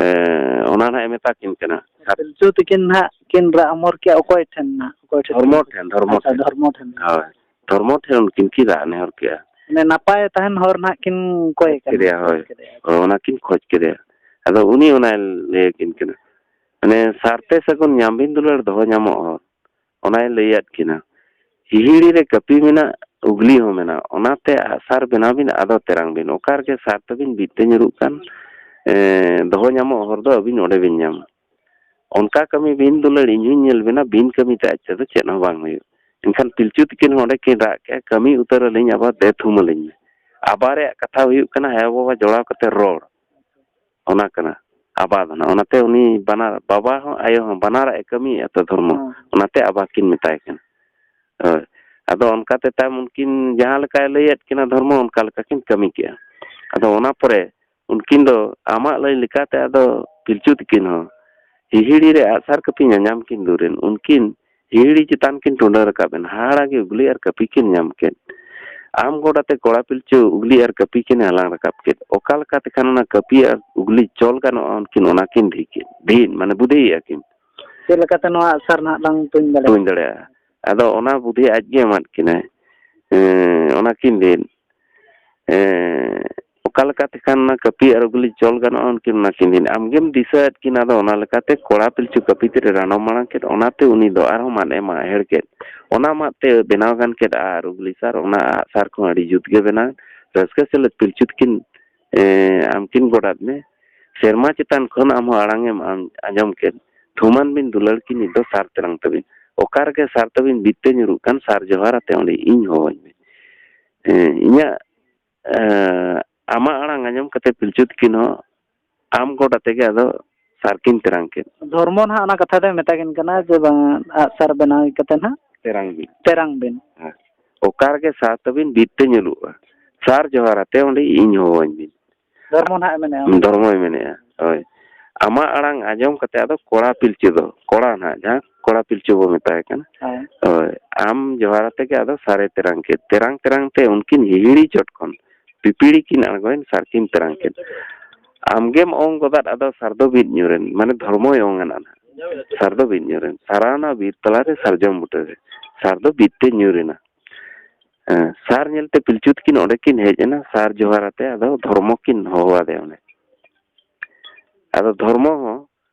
ᱮᱸ, ᱚᱱᱟ ᱱᱟᱦᱟᱜ ᱮ ᱢᱮᱛᱟ ᱠᱤᱱ ᱠᱟᱱᱟ᱾ ᱯᱤᱞᱪᱩ ᱛᱤᱠᱤᱱ ᱱᱟᱦᱟᱜ ᱠᱤᱱ ᱨᱟᱜ ᱦᱚᱢᱚᱨ ᱠᱮᱜᱼᱟ, ᱚᱠᱚᱭ ᱴᱷᱮᱱ ᱱᱟᱦᱟᱜ? ᱚᱠᱚᱭ ᱴᱷᱮᱱ? ᱫᱷᱚᱨᱢᱚ ᱴᱷᱮᱱ, ᱫᱷᱚᱨᱢᱚ ᱟᱪᱪᱷᱟ, ᱴᱷᱮᱱ᱾ ᱫᱷᱚᱨᱢᱚ ᱴᱷᱮᱱ᱾ ᱦᱳᱭ, ᱫᱷᱚᱨᱢᱚ ᱴᱷᱮᱱ ᱩᱱᱠᱤᱱ ᱠᱤᱱ ᱨᱟᱜ ᱱᱮᱦᱚᱨ ᱠᱮᱜᱼᱟ᱾ ᱢᱟᱱᱮ ᱱᱟᱯᱟᱭ ᱛᱟᱦᱮᱱ ᱦᱚᱨ ᱱᱟᱦᱟᱜ ᱠᱤᱱ ᱠᱚᱭ ᱠᱷᱚᱡᱽ ᱠᱟᱱᱟ, ᱠᱮᱫᱮᱭᱟ, ᱦᱳᱭ᱾ ᱠᱷᱚᱡᱽ ᱠᱮᱫᱮᱭᱟ᱾ ᱦᱳᱭ, ᱚᱱᱟ ᱠᱤᱱ ᱠᱷᱚᱡᱽ ᱠᱮᱫᱮᱭᱟ᱾ ᱟᱫᱚ ᱩᱱᱤ ᱚᱱᱟᱭ ᱞᱟᱹᱭ ᱟᱹᱠᱤᱱ ᱠᱟᱱᱟ᱾ ᱢᱟᱱᱮ, ᱥᱟᱨᱛᱮ ᱥᱟᱹᱜᱩᱱ ᱧᱟᱢ ᱵᱤᱱ ᱫᱩᱞᱟᱹᱲ, ᱫᱚᱦᱚ ᱧᱟᱢᱚᱜ ᱦᱚᱨ᱾ ᱚᱱᱟᱭ ᱞᱟᱹᱭᱟᱫ ᱠᱤᱱᱟ᱾ ᱦᱤᱦᱤᱲᱤ ᱨᱮ ᱠᱟᱹᱯᱤ ᱢᱮᱱᱟᱜ, ᱩᱜᱽᱞᱤ ᱦᱚᱸ ᱢᱮᱱᱟᱜ, ᱚᱱᱟᱛᱮ ᱟᱜᱼᱥᱟᱨ ᱵᱮᱱᱟᱣ ᱵᱤᱱ, ᱟᱫᱚ ᱛᱮᱨᱟᱝ ᱵᱤᱱ᱾ ᱚᱠᱟ ᱨᱮᱜᱮ ᱥᱟᱨ ᱛᱟᱹᱵᱤᱱ ᱵᱤᱫ ᱛᱮ ᱧᱩᱨᱩᱜ ᱠᱟᱱ, ᱮ, ᱫᱚᱦᱚ ᱧᱟᱢᱚᱜ ᱦᱚᱨ ᱫᱚ ᱟᱹᱵᱤᱱ ᱚᱸᱰᱮ ᱵᱤᱱ ᱧᱟᱢᱟ᱾ ᱚᱱᱠᱟ ᱠᱟᱹᱢᱤ ᱵᱤᱱ ᱫᱩᱞᱟᱹᱲ, ᱤᱧ ᱦᱚᱸᱧ ᱧᱮᱞ ᱵᱤᱱᱟ, ᱵᱤᱱ ᱠᱟᱹᱢᱤ ᱛᱮ ᱟᱡ ᱛᱮᱫᱚ ᱪᱮᱫ ᱦᱚᱸ ᱵᱟᱝ ᱦᱩᱭᱩᱜ᱾ ᱮᱱᱠᱷᱟᱱ ᱯᱤᱞᱪᱩ ᱛᱤᱠᱤᱱ ᱦᱚᱸ ᱚᱸᱰᱮ ᱠᱤᱱ ᱨᱟᱜ ᱠᱮᱜᱼᱟ, "ᱠᱟᱹᱢᱤ ᱩᱛᱟᱹᱨ ᱟᱹᱞᱤᱧ, ᱟᱵᱟᱨ ᱫᱮ ᱛᱷᱩᱢ ᱟᱹᱞᱤᱧ ᱢᱮ᱾" ᱟᱵᱟᱨ ᱨᱮᱭᱟᱜ ᱠᱟᱛᱷᱟ ᱦᱩᱭᱩᱜ ᱠᱟᱱᱟ ᱟᱭᱳ ᱵᱟᱵᱟ ᱡᱚᱲᱟᱣ ᱠᱟᱛᱮ ᱨᱚᱲ᱾ ᱚᱱᱟ ᱠᱟᱱᱟ ᱟᱵᱟᱫ ᱱᱟ᱾ ᱚᱱᱟᱛᱮ ᱩᱱᱤ ᱵᱟᱱᱟᱨ, ᱵᱟᱵᱟ ᱦᱚᱸ ᱟᱭᱳ ᱦᱚᱸ, ᱵᱟᱱᱟᱨᱟᱜ ᱮ ᱠᱟᱹᱢᱤᱭᱮᱫᱼᱟ ᱛᱚ ᱫᱷᱚᱨᱢᱚ᱾ ᱦᱮᱸ᱾ ᱚᱱᱟᱛᱮ ᱟᱵᱟ ᱠᱤᱱ ᱢᱮᱛᱟᱭ ᱠᱟᱱᱟ᱾ ᱦᱳᱭ᱾ ᱟᱫᱚ ᱚᱱᱠᱟᱛᱮ ᱛᱟᱭᱚᱢ ᱩᱱᱠᱤᱱ ᱡᱟᱦᱟᱸ ᱞᱮᱠᱟᱭ ᱞᱟᱹᱭᱟᱫ ᱠᱤᱱᱟ ᱫᱷᱚᱨᱢᱚ, ᱚᱱᱠᱟ ᱞᱮᱠᱟ ᱠᱤᱱ ᱠᱟᱹᱢᱤ ᱠᱮᱜᱼᱟ᱾ ᱟᱫᱚ ᱚᱱᱟ ᱯᱚᱨᱮ ᱩᱱᱠᱤᱱ ᱫᱚ ᱟᱢᱟᱜ ᱞᱟᱹᱭ ᱞᱮᱠᱟᱛᱮ ᱟᱫᱚ ᱯᱤᱞᱪᱩ ᱛᱤᱠᱤᱱ ᱦᱚᱸ ᱦᱤᱦᱤᱲᱤ ᱨᱮ ᱟᱜᱼᱥᱟᱨ ᱠᱟᱹᱯᱤ ᱧᱟᱧᱟᱢ ᱠᱤᱱ ᱫᱩᱨᱮᱱ, ᱩᱱᱠᱤᱱ ᱦᱤᱦᱤᱲᱤ ᱪᱮᱛᱟᱱ ᱠᱤᱱ ᱴᱩᱰᱟᱹᱝ ᱨᱟᱠᱟᱵ ᱮᱱ᱾ ᱦᱟᱦᱟᱲᱟ ᱜᱮ ᱩᱜᱽᱞᱤ ᱟᱨ ᱠᱟᱹᱯᱤ ᱠᱤᱱ ᱧᱟᱢ ᱠᱮᱫ᱾ ᱟᱢ ᱜᱚᱰᱟᱛᱮ ᱠᱚᱲᱟ ᱯᱤᱞᱪᱩ ᱩᱜᱽᱞᱤ ᱟᱨ ᱠᱟᱹᱯᱤ ᱠᱤᱱ ᱦᱟᱞᱟᱝ ᱨᱟᱠᱟᱵ ᱠᱮᱫ᱾ ᱚᱠᱟ ᱞᱮᱠᱟ ᱛᱮᱠᱷᱟᱱ ᱚᱱᱟ ᱠᱟᱹᱯᱤ ᱟᱨ ᱩᱜᱽᱞᱤ ᱪᱚᱞ ᱜᱟᱱᱚᱜᱼᱟ, ᱩᱱᱠᱤᱱ ᱚᱱᱟ ᱠᱤᱱ ᱫᱷᱤ ᱠᱮᱫ, ᱫᱷᱤᱱ, ᱢᱟᱱᱮ ᱵᱩᱫᱷᱤᱭᱮᱫᱼᱟ ᱠᱤᱱ᱾ ᱪᱮᱫ ᱞᱮᱠᱟᱛᱮ ᱱᱚᱣᱟ ᱟᱜᱼᱥᱟᱨ ᱱᱟᱦᱟᱜ ᱞᱟᱝ ᱛᱩᱧ ᱫᱟᱲᱮᱭᱟᱜᱼᱟ? ᱛᱩᱧ ᱫᱟᱲᱮᱭᱟᱜᱼᱟ᱾ ᱟᱫᱚ ᱚᱱᱟ ᱵᱩᱫᱷᱤ ᱟᱡ ᱜᱮ ᱮᱢᱟᱫ ᱠᱤᱱᱟᱭ᱾ ᱮᱸ, ᱚᱱᱟ ᱠᱤᱱ ᱫᱷᱤᱱ᱾ ᱮᱸ, ᱚᱠᱟ ᱞᱮᱠᱟ ᱛᱮᱠᱷᱟᱱ ᱚᱱᱟ ᱠᱟᱹᱯᱤ ᱟᱨ ᱩᱜᱽᱞᱤ ᱪᱚᱞ ᱜᱟᱱᱚᱜᱼᱟ, ᱩᱱᱠᱤᱱ ᱚᱱᱟ ᱠᱤᱱ ᱫᱤᱱ᱾ ᱟᱢᱜᱮᱢ ᱫᱤᱥᱟᱹᱣᱟᱫ ᱠᱤᱱ, ᱟᱫᱚ ᱚᱱᱟ ᱞᱮᱠᱟᱛᱮ ᱠᱚᱲᱟ ᱯᱤᱞᱪᱩ ᱠᱟᱹᱯᱤ ᱛᱮᱨᱮ ᱨᱟᱱᱚ ᱢᱟᱲᱟᱝ ᱠᱮᱫ, ᱚᱱᱟᱛᱮ ᱩᱱᱤ ᱫᱚ ᱟᱨᱦᱚᱸ ᱢᱟᱫ ᱮ ᱢᱟᱜ ᱦᱮᱲ ᱠᱮᱫ᱾ ᱚᱱᱟ ᱢᱟᱫ ᱛᱮ ᱵᱮᱱᱟᱣ ᱜᱟᱱ ᱠᱮᱫ ᱟᱨ ᱩᱜᱽᱞᱤ ᱥᱟᱨ, ᱚᱱᱟ ᱟᱜ ᱥᱟᱨ ᱠᱚᱦᱚᱸ ᱟᱹᱰᱤ ᱡᱩᱛ ᱜᱮ ᱵᱮᱱᱟᱣ᱾ ᱨᱟᱹᱥᱠᱟᱹ ᱥᱮᱞᱮᱫ ᱯᱤᱞᱪᱩ ᱛᱟᱹᱠᱤᱱ, ᱮᱸ, ᱟᱢ ᱠᱤᱱ ᱜᱚᱰᱟᱫ ᱢᱮ᱾ ᱥᱮᱨᱢᱟ ᱪᱮᱛᱟᱱ ᱠᱷᱚᱱ ᱟᱢ ᱦᱚᱸ ᱟᱲᱟᱝ ᱮᱢ ᱟᱸᱡᱚᱢ ᱠᱮᱫ᱾ ᱛᱷᱩᱢᱟᱱ ᱵᱤᱱ ᱫᱩᱞᱟᱹᱲ ᱠᱤᱱ ᱱᱤᱛ ᱫᱚ ᱥᱟᱨ ᱛᱮᱞᱟᱝ ᱛᱟᱹᱵᱤᱱ᱾ ᱚᱠᱟ ᱨᱮᱜᱮ ᱥᱟᱨ ᱛᱟᱹᱵᱤᱱ ᱵᱤᱫ ᱛᱮ ᱧᱩᱨᱩᱜ ᱠᱟᱱ, ᱥᱟᱨ ᱡᱚᱦᱟᱨ ᱟᱛᱮ ᱚᱸᱰᱮ ᱤᱧ ᱦᱚᱦᱚᱣᱟᱹᱧ ᱢᱮ᱾ ᱮᱸ, ᱤᱧᱟᱹᱜ, ᱮᱸ, ᱟᱢᱟᱜ ᱟᱲᱟᱝ ᱟᱸᱡᱚᱢ ᱠᱟᱛᱮ ᱯᱤᱞᱪᱩ ᱛᱟᱹᱠᱤᱱ ᱦᱚᱸ ᱟᱢ ᱜᱚᱰ ᱟᱛᱮ ᱜᱮ ᱟᱫᱚ ᱥᱟᱨ ᱠᱤᱱ ᱛᱮᱨᱟᱝ ᱠᱮᱫ᱾ ᱫᱷᱚᱨᱢᱚ ᱱᱟᱦᱟᱜ ᱚᱱᱟ ᱠᱟᱛᱷᱟ ᱫᱚᱭ ᱢᱮᱛᱟ ᱠᱤᱱ ᱠᱟᱱᱟ ᱡᱮ ᱵᱟᱝ, ᱟᱜᱼᱥᱟᱨ ᱵᱮᱱᱟᱣ ᱠᱟᱛᱮ ᱱᱟᱦᱟᱜ ᱛᱮᱨᱟᱝ ᱵᱤᱱ᱾ ᱛᱮᱨᱟᱝ ᱵᱤᱱ᱾ ᱦᱮᱸ᱾ ᱚᱠᱟ ᱨᱮᱜᱮ ᱥᱟᱨ ᱛᱟᱹᱵᱤᱱ ᱵᱤᱫ ᱛᱮ ᱧᱩᱨᱩᱜᱼᱟ, ᱥᱟᱨ ᱡᱚᱦᱟᱨ ᱟᱛᱮ ᱚᱸᱰᱮ ᱤᱧ ᱦᱚᱦᱚᱣᱟᱹᱧ ᱵᱤᱱ᱾ ᱫᱷᱚᱨᱢᱚ ᱱᱟᱦᱟᱜ ᱮ ᱢᱮᱱᱮᱜᱼᱟ᱾ ᱫᱷᱚᱨᱢᱚᱭ ᱢᱮᱱᱮᱜᱼᱟ, ᱦᱳᱭ᱾ ᱟᱢᱟᱜ ᱟᱲᱟᱝ ᱟᱸᱡᱚᱢ ᱠᱟᱛᱮ ᱟᱫᱚ ᱠᱚᱲᱟ ᱯᱤᱞᱪᱩ ᱫᱚ, ᱠᱚᱲᱟ ᱱᱟᱦᱟᱜ ᱡᱟᱦᱟᱸ ᱠᱚᱲᱟ ᱯᱤᱞᱪᱩ ᱵᱚ ᱢᱮᱛᱟᱭ ᱠᱟᱱᱟ, ᱦᱳᱭ᱾ ᱦᱳᱭ, ᱟᱢ ᱡᱚᱦᱟᱨ ᱟᱛᱮ ᱜᱮ ᱟᱫᱚ ᱥᱟᱨᱮ ᱛᱮᱨᱟᱝ ᱠᱮᱫ᱾ ᱛᱮᱨᱟᱝ ᱛᱮᱨᱟᱝ ᱛᱮ ᱩᱱᱠᱤᱱ ᱦᱤᱦᱤᱲᱤ ᱪᱚᱴ ᱠᱷᱚᱱ ᱯᱤᱯᱤᱲᱤ ᱠᱤᱱ ᱟᱬᱜᱚᱭᱮᱱ, ᱥᱟᱨ ᱠᱤᱱ ᱛᱮᱨᱟᱝ ᱠᱮᱫ᱾ ᱟᱢᱜᱮᱢ ᱚᱝ ᱜᱚᱫᱟᱫ ᱟᱫᱚ ᱥᱟᱨ ᱫᱚ ᱵᱤᱫ ᱧᱩᱨᱮᱱ, ᱢᱟᱱᱮ ᱫᱷᱚᱨᱢᱚᱭ ᱚᱝ ᱟᱱᱟ ᱱᱟᱦᱟᱜ᱾ ᱥᱟᱨ ᱫᱚ ᱵᱤᱫ ᱧᱩᱨᱮᱱ, ᱥᱟᱨᱟᱣᱱᱟ ᱵᱤᱨ ᱛᱟᱞᱟᱨᱮ ᱥᱟᱨᱡᱚᱢ ᱵᱩᱴᱟᱹᱨᱮ᱾ ᱥᱟᱨ ᱫᱚ ᱵᱤᱫ ᱛᱮ ᱧᱩᱨ ᱮᱱᱟ᱾ ᱦᱮᱸ, ᱥᱟᱨ ᱧᱮᱞᱛᱮ ᱯᱤᱞᱪᱩ ᱛᱟᱹᱠᱤᱱ ᱚᱸᱰᱮ ᱠᱤᱱ ᱦᱮᱡ ᱮᱱᱟ, ᱥᱟᱨ ᱡᱚᱦᱟᱨ ᱟᱛᱮ ᱟᱫᱚ ᱫᱷᱚᱨᱢᱚ ᱠᱤᱱ ᱦᱚᱦᱚ ᱟᱫᱮᱭᱟ ᱚᱸᱰᱮ᱾ ᱟᱫᱚ ᱫᱷᱚᱨᱢᱚ ᱦᱚᱸ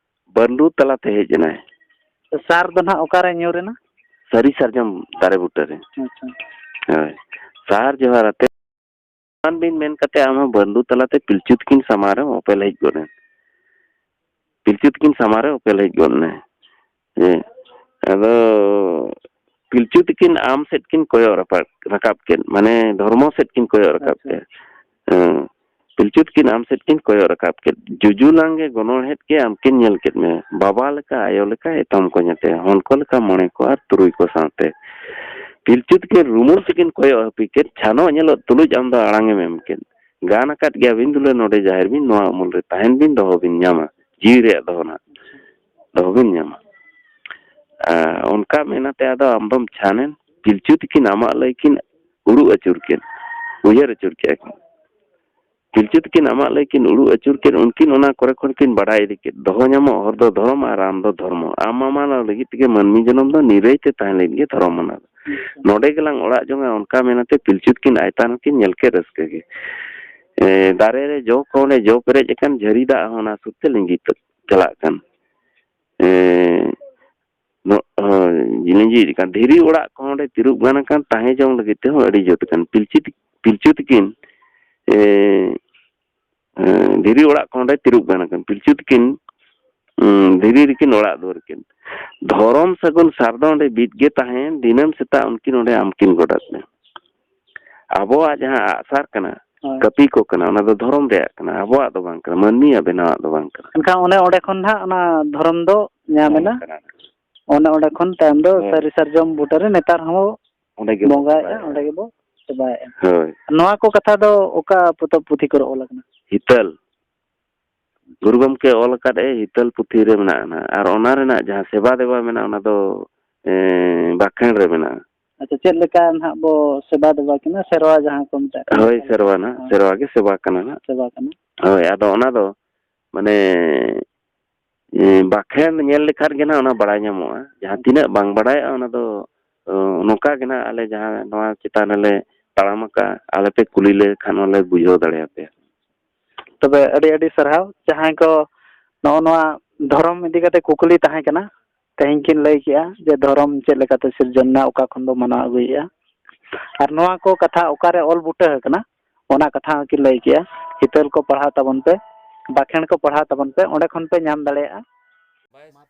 ᱵᱟᱹᱨᱰᱩ ᱛᱟᱞᱟᱛᱮ ᱦᱮᱡ ᱮᱱᱟᱭ᱾ ᱥᱟᱨ ᱫᱚ ᱱᱟᱦᱟᱜ ᱚᱠᱟᱨᱮ ᱧᱩᱨ ᱮᱱᱟ? ᱥᱟᱹᱨᱤ ᱥᱟᱨᱡᱚᱢ ᱫᱟᱨᱮ ᱵᱩᱴᱟᱹᱨᱮ᱾ ᱟᱪᱪᱷᱟ᱾ ᱦᱳᱭ᱾ ᱥᱟᱨ ᱡᱚᱦᱟᱨ ᱟᱛᱮ ᱵᱤᱱ ᱢᱮᱱ ᱠᱟᱛᱮ ᱟᱢ ᱦᱚᱸ ᱵᱟᱹᱨᱰᱩ ᱛᱟᱞᱟᱛᱮ ᱯᱤᱞᱪᱩ ᱛᱟᱹᱠᱤᱱ ᱥᱟᱢᱟᱝ ᱨᱮ ᱚᱯᱮᱞ ᱦᱮᱡ ᱜᱚᱫ ᱮᱱ᱾ ᱯᱤᱞᱪᱩ ᱛᱟᱹᱠᱤᱱ ᱥᱟᱢᱟᱝ ᱨᱮ ᱚᱯᱮᱞ ᱦᱮᱡ ᱜᱚᱫ ᱮᱱᱟᱭ᱾ ᱦᱮᱸ᱾ ᱟᱫᱚ ᱯᱤᱞᱪᱩ ᱛᱟᱹᱠᱤᱱ ᱟᱢ ᱥᱮᱫ ᱠᱤᱱ ᱠᱚᱭᱚᱜ ᱨᱟᱯᱟᱜ, ᱨᱟᱠᱟᱵ ᱠᱮᱫ, ᱢᱟᱱᱮ ᱫᱷᱚᱨᱢᱚ ᱥᱮᱫ ᱠᱤᱱ ᱠᱚᱭᱚᱜ ᱨᱟᱠᱟᱵ ᱟᱪᱪᱷᱟ᱾ ᱠᱮᱫ᱾ ᱦᱮᱸ᱾ ᱯᱤᱞᱪᱩ ᱛᱟᱹᱠᱤᱱ ᱟᱢ ᱥᱮᱫ ᱠᱤᱱ ᱠᱚᱭᱚᱜ ᱨᱟᱠᱟᱵ ᱠᱮᱫ᱾ ᱡᱩᱡᱩᱞᱟᱝ ᱜᱮ ᱜᱚᱱᱚᱲᱦᱮᱫ ᱜᱮ ᱟᱢ ᱠᱤᱱ ᱧᱮᱞ ᱠᱮᱫ ᱢᱮ᱾ ᱵᱟᱵᱟ ᱞᱮᱠᱟ, ᱟᱭᱳ ᱞᱮᱠᱟ, ᱮᱛᱚᱢ ᱠᱚᱧᱮᱛᱮ, ᱦᱚᱱ ᱠᱚ ᱞᱮᱠᱟ ᱢᱚᱬᱮ ᱠᱚ ᱟᱨ ᱛᱩᱨᱩᱭ ᱠᱚ ᱥᱟᱶᱛᱮ᱾ ᱯᱤᱞᱪᱩ ᱛᱟᱹᱠᱤᱱ ᱨᱩᱢᱩᱞ ᱛᱮᱠᱤᱱ ᱠᱚᱭᱚᱜ ᱦᱟᱹᱯᱤ ᱠᱮᱫ᱾ ᱪᱷᱟᱱᱚᱜ ᱧᱮᱞᱚᱜ ᱛᱩᱞᱩᱡ ᱟᱢ ᱫᱚ ᱟᱲᱟᱝ ᱮᱢ ᱮᱢ ᱠᱮᱫ᱾ ᱜᱟᱱ ᱟᱠᱟᱫ ᱜᱮᱭᱟ ᱵᱤᱱ ᱫᱩᱞᱟᱹᱲ, ᱱᱚᱰᱮ ᱡᱟᱦᱮᱨ ᱵᱤᱱ, ᱱᱚᱣᱟ ᱩᱢᱩᱞ ᱨᱮ ᱛᱟᱦᱮᱱ ᱵᱤᱱ, ᱫᱚᱦᱚ ᱵᱤᱱ ᱧᱟᱢᱟ᱾ ᱡᱤᱣᱤ ᱨᱮᱭᱟᱜ ᱫᱚᱦᱚ ᱱᱟᱜ᱾ ᱫᱚᱦᱚ ᱵᱤᱱ ᱧᱟᱢᱟ᱾ ᱟᱨ ᱚᱱᱠᱟ ᱢᱮᱱᱟᱛᱮ ᱟᱫᱚ ᱟᱢ ᱫᱚᱢ ᱪᱷᱟᱱᱮᱱ, ᱯᱤᱞᱪᱩ ᱛᱟᱹᱠᱤᱱ ᱟᱢᱟᱜ ᱞᱟᱹᱭ ᱠᱤᱱ ᱩᱲᱩᱜ ᱟᱹᱪᱩᱨ ᱠᱮᱫ, ᱩᱭᱦᱟᱹᱨ ᱟᱹᱪᱩᱨ ᱠᱮᱫᱼᱟ ᱠᱤᱱ᱾ ᱯᱤᱞᱪᱩ ᱛᱟᱹᱠᱤᱱ ᱟᱢᱟᱜ ᱞᱟᱹᱭ ᱠᱤᱱ ᱩᱲᱩᱜ ᱟᱹᱪᱩᱨ ᱠᱮᱫ, ᱩᱱᱠᱤᱱ ᱚᱱᱟ ᱠᱚᱨᱮ ᱠᱷᱚᱱ ᱠᱤᱱ ᱵᱟᱰᱟᱭ ᱤᱫᱤ ᱠᱮᱫ, ᱫᱚᱦᱚ ᱧᱟᱢᱚᱜ ᱦᱚᱨ ᱫᱚ ᱫᱷᱚᱨᱚᱢ ᱟᱨ ᱨᱟᱱ ᱫᱚ ᱫᱷᱚᱨᱢᱚ᱾ ᱟᱢ ᱢᱟᱢᱟ ᱞᱟᱹᱜᱤᱫ ᱛᱮᱜᱮ ᱢᱟᱹᱱᱢᱤ ᱡᱚᱱᱚᱢ ᱫᱚ, ᱱᱤᱨᱟᱹᱭ ᱛᱮ ᱛᱟᱦᱮᱸ ᱞᱟᱹᱜᱤᱫ ᱜᱮ ᱫᱷᱚᱨᱚᱢ ᱢᱟᱱᱟᱣ ᱫᱚ᱾ ᱱᱚᱰᱮ ᱜᱮᱞᱟᱝ ᱚᱲᱟᱜ ᱡᱚᱝᱟ, ᱚᱱᱠᱟ ᱢᱮᱱᱟᱛᱮ ᱯᱤᱞᱪᱩ ᱛᱟᱹᱠᱤᱱ ᱟᱭᱛᱟᱱ ᱦᱚᱸᱠᱤᱱ ᱧᱮᱞ ᱠᱮᱫ ᱨᱟᱹᱥᱠᱟᱹ ᱜᱮ᱾ ᱮ, ᱫᱟᱨᱮ ᱨᱮ ᱡᱚ ᱠᱚ ᱚᱸᱰᱮ ᱡᱚ ᱯᱮᱨᱮᱡ ᱟᱠᱟᱱ, ᱡᱷᱟᱹᱨᱤ ᱫᱟᱜ ᱦᱚᱸ ᱚᱱᱟ ᱥᱩᱨ ᱛᱮ ᱞᱤᱸᱜᱤ ᱛ-, ᱪᱟᱞᱟᱜ ᱠᱟᱱ᱾ ᱮ, ᱱᱚ-, ᱦᱳᱭ, ᱞᱤᱸᱜᱤ ᱟᱠᱟᱱ᱾ ᱫᱷᱤᱨᱤ ᱚᱲᱟᱜ ᱠᱚᱦᱚᱸ ᱚᱸᱰᱮ ᱛᱤᱨᱩᱵ ᱜᱟᱱ ᱟᱠᱟᱱ, ᱛᱟᱦᱮᱸ ᱡᱚᱝ ᱞᱟᱹᱜᱤᱫ ᱛᱮᱦᱚᱸ ᱟᱹᱰᱤ ᱡᱩᱛ ᱟᱠᱟᱱ᱾ ᱯᱤᱞᱪᱩ ᱛᱤ-, ᱯᱤᱞᱪᱩ ᱛᱤᱠᱤᱱ, ᱮ, ᱮ, ᱫᱷᱤᱨᱤ ᱚᱲᱟᱜ ᱠᱚ ᱚᱸᱰᱮ ᱛᱤᱨᱩᱵ ᱜᱟᱱ ᱟᱠᱟᱱ᱾ ᱯᱤᱞᱪᱩ ᱛᱤᱠᱤᱱ, ᱩᱸ, ᱫᱷᱤᱨᱤ ᱨᱮᱠᱤᱱ ᱚᱲᱟᱜ ᱫᱩᱣᱟᱹᱨ ᱠᱤᱱ᱾ ᱫᱷᱚᱨᱚᱢ ᱥᱟᱹᱜᱩᱱ ᱥᱟᱨ ᱫᱚ ᱚᱸᱰᱮ ᱵᱤᱫ ᱜᱮ ᱛᱟᱦᱮᱸᱭᱮᱱ᱾ ᱫᱤᱱᱟᱹᱢ ᱥᱮᱛᱟᱜ ᱩᱱᱠᱤᱱ ᱚᱸᱰᱮ ᱟᱢᱠᱤᱱ ᱜᱚᱰᱟ ᱛᱮ᱾ ᱟᱵᱚᱣᱟᱜ ᱡᱟᱦᱟᱸ ᱟᱜᱼᱥᱟᱨ ᱠᱟᱱᱟ, ᱦᱳᱭ᱾ ᱠᱟᱹᱯᱤ ᱠᱚ ᱠᱟᱱᱟ, ᱚᱱᱟ ᱫᱚ ᱫᱷᱚᱨᱚᱢ ᱨᱮᱭᱟᱜ ᱠᱟᱱᱟ, ᱟᱵᱚᱣᱟᱜ ᱫᱚ ᱵᱟᱝ ᱠᱟᱱᱟ, ᱢᱟᱹᱱᱢᱤᱭᱟᱜ ᱵᱮᱱᱟᱣᱟᱜ ᱫᱚ ᱵᱟᱝ ᱠᱟᱱᱟ᱾ ᱮᱱᱠᱷᱟᱱ ᱚᱱᱮ ᱚᱸᱰᱮ ᱠᱷᱚᱱ ᱱᱟᱦᱟᱜ ᱚᱱᱟ ᱫᱷᱚᱨᱚᱢ ᱫᱚ ᱧᱟᱢ ᱮᱱᱟ᱾ ᱦᱮᱸ, ᱠᱟᱱᱟ᱾ ᱚᱱᱮ ᱚᱸᱰᱮ ᱠᱷᱚᱱ ᱛᱟᱭᱚᱢ ᱫᱚ ᱦᱮᱸ᱾ ᱥᱟᱹᱨᱤ ᱥᱟᱨᱡᱚᱢ ᱵᱩᱴᱟᱹ ᱨᱮ ᱱᱮᱛᱟᱨ ᱦᱚᱸ ᱚᱸᱰᱮ ᱜᱮᱵᱚ ᱵᱚᱸᱜᱟᱭᱮᱫᱼᱟ, ᱥᱮᱵᱟᱭᱟ᱾ ᱚᱸᱰᱮ ᱜᱮᱵᱚ ᱥᱮᱵᱟᱭᱮᱫᱼᱟ᱾ ᱦᱳᱭ᱾ ᱱᱚᱣᱟ ᱠᱚ ᱠᱟᱛᱷᱟ ᱫᱚ ᱚᱠᱟ ᱯᱚᱛᱚᱵ ᱯᱩᱛᱷᱤ ᱠᱚᱨᱮ ᱚᱞ ᱟᱠᱟᱱᱟ? ᱦᱤᱛᱟᱹᱞ᱾ ᱜᱩᱨᱩ ᱜᱚᱢᱠᱮ ᱚᱞ ᱟᱠᱟᱫ ᱮ ᱦᱤᱛᱟᱹᱞ ᱯᱩᱛᱷᱤ ᱨᱮ ᱢᱮᱱᱟᱜᱼᱟ ᱱᱟᱦᱟᱜ᱾ ᱟᱨ ᱚᱱᱟ ᱨᱮᱱᱟᱜ ᱡᱟᱦᱟᱸ ᱥᱮᱵᱟ ᱫᱮᱵᱟ ᱢᱮᱱᱟᱜᱼᱟ, ᱚᱱᱟ ᱫᱚ, ᱮᱸ, ᱵᱟᱠᱷᱮᱬ ᱨᱮ ᱢᱮᱱᱟᱜᱼᱟ᱾ ᱟᱪᱪᱷᱟ, ᱪᱮᱫ ᱞᱮᱠᱟ ᱱᱟᱦᱟᱜ ᱵᱚ ᱥᱮᱵᱟ ᱫᱮᱵᱟ ᱠᱤᱱᱟ? ᱥᱮᱨᱣᱟ ᱡᱟᱦᱟᱸ ᱠᱚ ᱢᱮᱛᱟᱜ ᱠᱟᱱᱟ᱾ ᱦᱳᱭ, ᱥᱮᱨᱣᱟ ᱱᱟᱦᱟᱜ, ᱦᱳᱭ᱾ ᱥᱮᱨᱣᱟ ᱜᱮ ᱥᱮᱵᱟ ᱠᱟᱱᱟ ᱱᱟᱦᱟᱜ᱾ ᱥᱮᱵᱟ ᱠᱟᱱᱟ᱾ ᱦᱳᱭ, ᱟᱫᱚ ᱚᱱᱟ ᱫᱚ, ᱢᱟᱱᱮ, ᱮᱸ, ᱵᱟᱠᱷᱮᱬ ᱧᱮᱞ ᱞᱮᱠᱷᱟᱱ ᱜᱮ ᱱᱟᱦᱟᱜ ᱚᱱᱟ ᱵᱟᱲᱟᱭ ᱧᱟᱢᱚᱜᱼᱟ᱾ ᱡᱟᱦᱟᱸ ᱛᱤᱱᱟᱹᱜ ᱵᱟᱝ ᱵᱟᱲᱟᱭᱚᱜᱼᱟ, ᱚᱱᱟ ᱫᱚ, ᱚ, ᱱᱚᱝᱠᱟ ᱜᱮ ᱱᱟᱦᱟᱜ ᱟᱞᱮ ᱡᱟᱦᱟᱸ ᱱᱚᱣᱟ ᱪᱮᱛᱟᱱ ᱨᱮᱞᱮ ᱛᱟᱲᱟᱢ ᱟᱠᱟᱫᱼᱟ, ᱟᱞᱮ ᱯᱮ ᱠᱩᱞᱤ ᱞᱮᱠᱷᱟᱱ ᱚᱱᱟᱞᱮ ᱵᱩᱡᱷᱟᱹᱣ ᱫᱟᱲᱮᱭᱟᱯᱮᱭᱟ᱾ ᱛᱚᱵᱮ ᱟᱹᱰᱤ ᱟᱹᱰᱤ ᱥᱟᱨᱦᱟᱣ᱾ ᱡᱟᱦᱟᱸᱭ ᱠᱚ ᱱᱚᱜᱼᱚ ᱱᱚᱣᱟ ᱫᱷᱚᱨᱚᱢ ᱤᱫᱤ ᱠᱟᱛᱮ ᱠᱩᱠᱞᱤ ᱛᱟᱦᱮᱸ ᱠᱟᱱᱟ, ᱛᱮᱦᱮᱧ ᱠᱤᱱ ᱞᱟᱹᱭ ᱠᱮᱜᱼᱟ ᱡᱮ ᱫᱷᱚᱨᱚᱢ ᱪᱮᱫ ᱞᱮᱠᱟᱛᱮ ᱥᱤᱨᱡᱚᱱ ᱮᱱᱟ, ᱚᱠᱟ ᱠᱷᱚᱱ ᱵᱚ ᱢᱟᱱᱟᱣ ᱟᱹᱜᱩᱭᱮᱫᱼᱟ, ᱟᱨ ᱱᱚᱣᱟ ᱠᱚ ᱠᱟᱛᱷᱟ ᱚᱠᱟᱨᱮ ᱚᱞ ᱵᱩᱴᱟᱹ ᱟᱠᱟᱱᱟ, ᱚᱱᱟ ᱠᱟᱛᱷᱟ ᱦᱚᱸ ᱠᱤᱱ ᱞᱟᱹᱭ ᱠᱮᱜᱼᱟ᱾ ᱦᱤᱛᱟᱹᱞ ᱠᱚ ᱯᱟᱲᱦᱟᱣ ᱛᱟᱵᱚᱱ ᱯᱮ, ᱵᱟᱠᱷᱮᱬ ᱠᱚ ᱯᱟᱲᱦᱟᱣ ᱛᱟᱵᱚᱱ ᱯᱮ, ᱚᱸᱰᱮ ᱠᱷᱚᱱ ᱯᱮ ᱧᱟᱢ ᱫᱟᱲᱮᱭᱟᱜᱼᱟ᱾ ᱢᱟ